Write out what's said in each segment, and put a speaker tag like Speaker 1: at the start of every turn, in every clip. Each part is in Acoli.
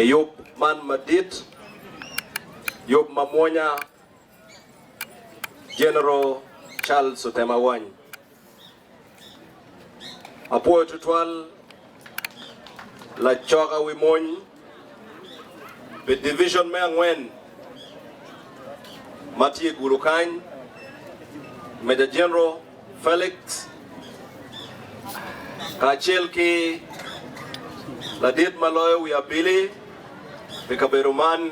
Speaker 1: I yub man madit, yub mamwonya, General Charles Otema Awany. Apwoyo tutwal lacoka wi mony pi division me angwen ma tye i Gulu kany, Major General Felix kacel ki ladit ma loyo wi abili pi kabedo man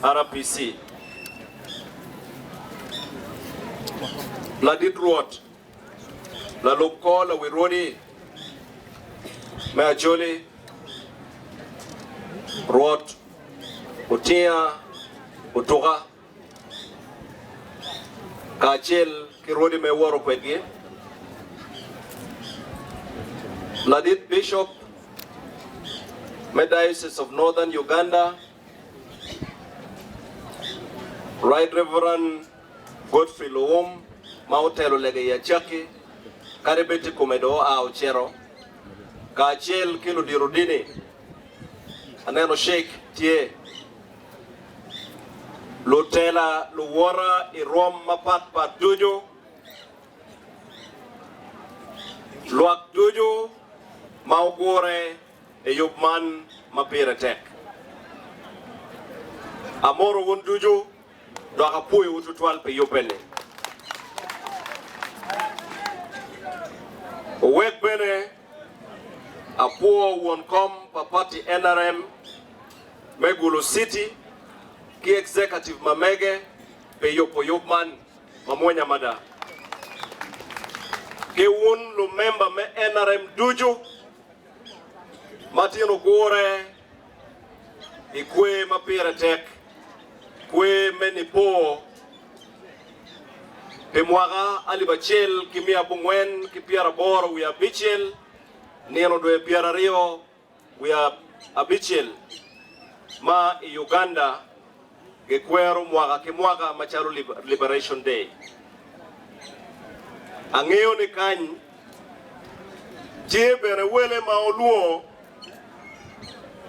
Speaker 1: RPC. Ladit Rwot, lalub kor lawi rwodi me Acholi, Rwot otinga otuka kacel ki rwodi ma iwoto kwedgi, Ladit Bishop me Diocese of Northern Uganda, Right Reverend Godfrey Luwum ma otelo lega i acakki kadi bed tye kome dong oa ocito, kacel ki ludito dini, aneno Sheikh tye. Lutela luwota i rwom mapatpat ducu, lwak ducu ma ogure i yub man ma pire tek. Amoto wun ducu dok apwoyowu tutwal pi yubbe-ni. Wuwek bene apwo won kom pa pati nrm me Gulu City ki executive ma mege pi yubo yub man mamwonya mada. Ki wun lumemba me nrm ducu ma tin wugure i kwer ma pire tek, kwer me Nipo pi mwaka alip acel ki 485, nino dwe 29 ma i Uganda gikwero mwaka ki mwaka macalo Liberation Day. Angeyo ni kany tye bene wele ma olwongo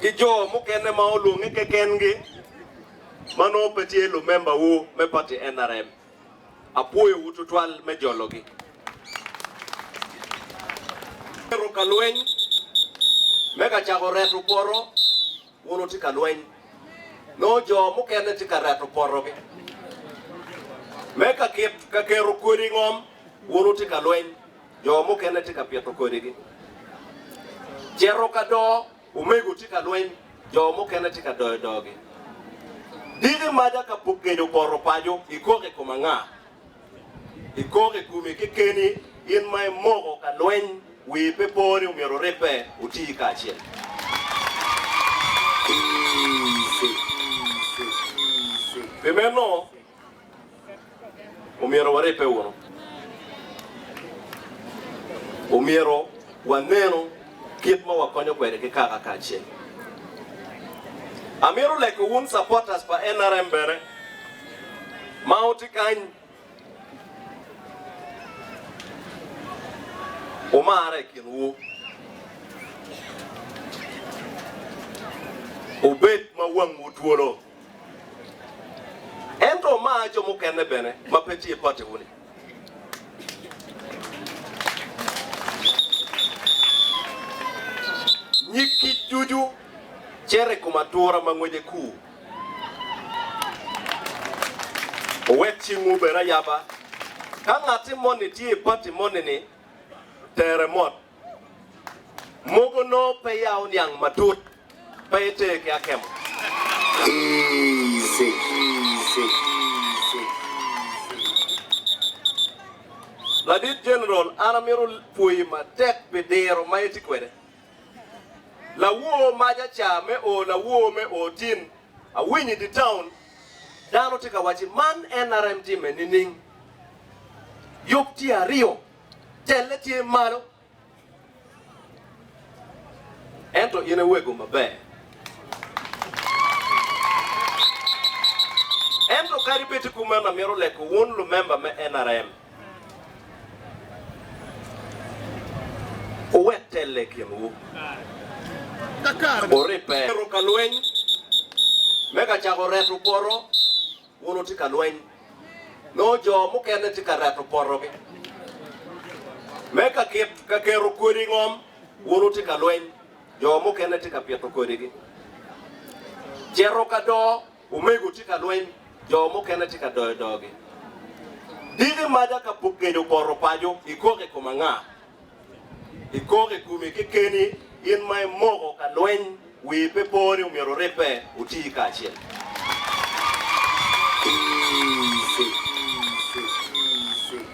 Speaker 1: ki jo mukene ma olwonge kekengi ma nongo pe tye lumembawu me pati nrm. Apwoyowu tutwal me jologi. Ero ka lweny me ka cako reto poto, wun wutye ka lweny, nongo jo mukene tye ka reto potogi. Me ka ka keto kodi i ngom, wun wutye ka lweny, jo mukene tye ka pito kodigi. Cito ka doo, omego tye ka lweny, jo mukene tye ka doyo doogi. Diki maca ka kec opoto paco, ikok i kom anga? Ikok i komi kekeni, in ma imoko ka lweny, wii pe po ni omyero wuribbe wuti kacel. Pi meno, omyero waribbe wunu. Omyero wanenu kit ma wakonyo kwede ki kaka kacel. Amito lego wun supporters pa nrm bene ma wutye kany wumare i kinwu, wubed ma wangwu twolo. Ento wumar jo mukene bene ma pe tye i patiwu-ni. Nyig kic ducu cito i kom atura ma ngwece kur. Wuwek cingwu obed ayaba. Ka ngatti moni tye i pati moni-ni, tere mot. Mogo nongo peya oniang matut, pe iter ki akemo. Ladit General, an amito pwoyi matek pi diro ma itye kwede. Lawor maca ca me o lawor me o tin, awinyo i di town dano tye ka waci man nrm time nining? Yub tye ariyo. Telle tye malo, ento in iwego maber. Ento kadi bed tye kumeno, amito lego wun lumemba me nrm, wuwek telle i kinwu. Oribbe. Ero ka lweny me ka cako reto poto, wun wutye ka lweny. Nongo jo mukene tye ka reto potogi. Me ka ka keto kodi i ngom, wun wutye ka lweny. Jo mukene tye ka pito kodigi. Cito ka doo, omego tye ka lweny, jo mukene tye ka doyo doogi. Diki maca ka kec opoto paco, ikok i kom anga? Ikok i komi kekeni, in ma imoko ka lweny, wii pe po ni omyero wuribbe wuti kacel.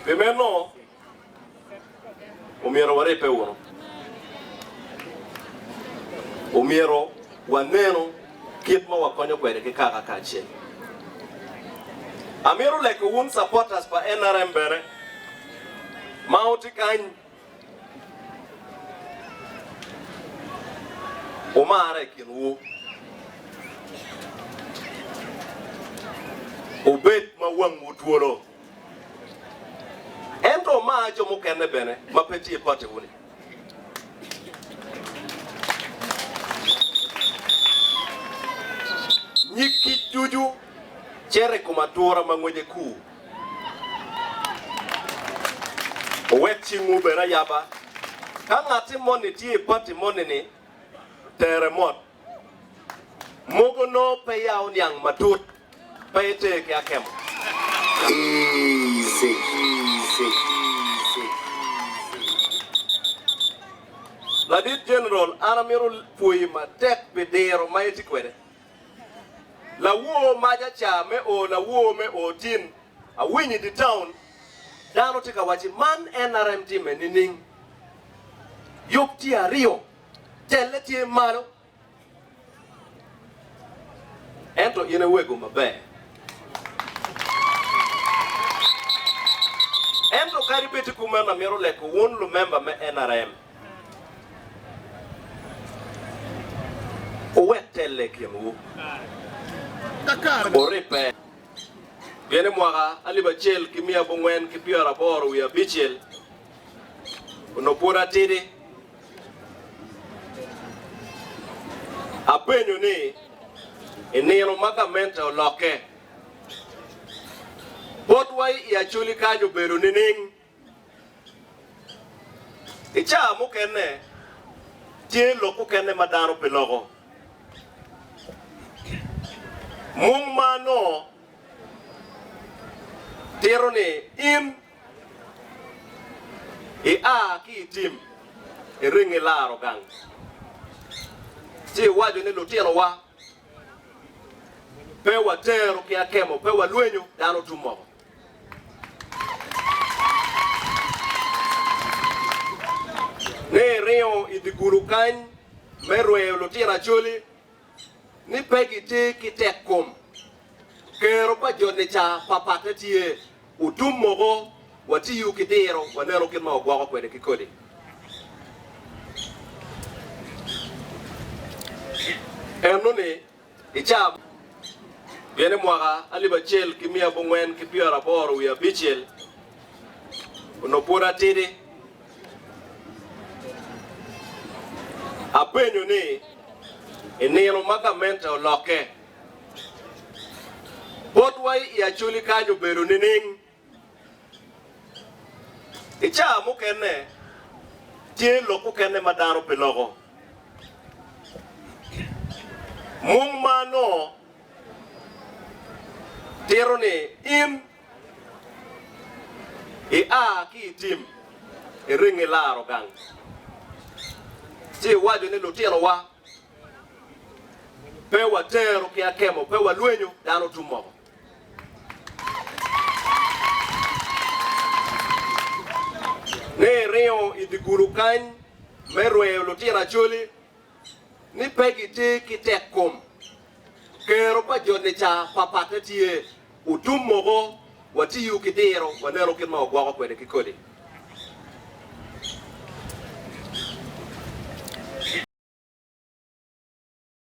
Speaker 1: Pi meno, Omyero waribbe wunu. Omyero wanenu kit ma wakonyo kwede ki kaka kacel. Amito lego wun supporters pa nrm bene ma wutye kany wumare i kinwu. Wubed ma wangwu twolo. Ento mar jo mukene bene ma pe tye i patiwu-ni. Nyig kic ducu cito i kom atura ma ngwece kur. Wuwek cingwu obed ayaba. Ka ngatti moni tye i pati moni-ni, tere mot. Mogo nongo pe ya oniang matut, pe iter ki akemo. Ladit General an amito pwoyi matek pi diro ma itye kwede. Lawor maca ca me o lawor me o tin awinyo i di town dano tye ka waci man NRM time nining? Yub tye ariyo. Telle tye malo, ento in iwego maber. Ento kadi bed tye kumeno, amito lego wun lumemba me nrm, wuwek telle i kinwu, wuribbe. Pien i mwaka alip acel ki miya abongwen ki pyeraboro wiye abicel, onongo pwod atidi. Apenyo ni, I nino ma gamente olokke botwa i Acholi kany obedo nining? I caa mukene, tye lok mukene ma dano pe loko. Mung ma anongo tito ni in Ia ki i tim, iring ilaro gang, ci iwaco ni, 'Lutinowa, pe watero ki akemo, pe walwenyo dano tum moko. Ni iringo i dye gudo kany me rweyo lutino Acholi ni pe gitye ki tekkom. Kero pa joni ca papatte tye. Otum moko watiyo ki diro waneno kit ma wagwoko kwede ki kodi. Enoni i ca pien i mwaka alip acel ki miya abongwen ki pyeraboro wiye abicel onongo pwod atidi. Apenyo ni, i nino ma gamente olokke, Botwa i Acholi kany obedo nining? I caa mukene, tye lok mukene ma dano pe loko. Mung ma anongo tito ni in ia ki i tim, iring ilaro gang, ci iwaco ni lutinowa Pe watero ki akemo, pe walwenyo dano tum moko. Ni iringo i dye gudo kany me rweyo lutino Acholi ni pe gitye ki tek kom. Kero pa joni ca papatte tye. Otum moko watiyo ki diro waneno kit ma wagwoko kwede ki kodi.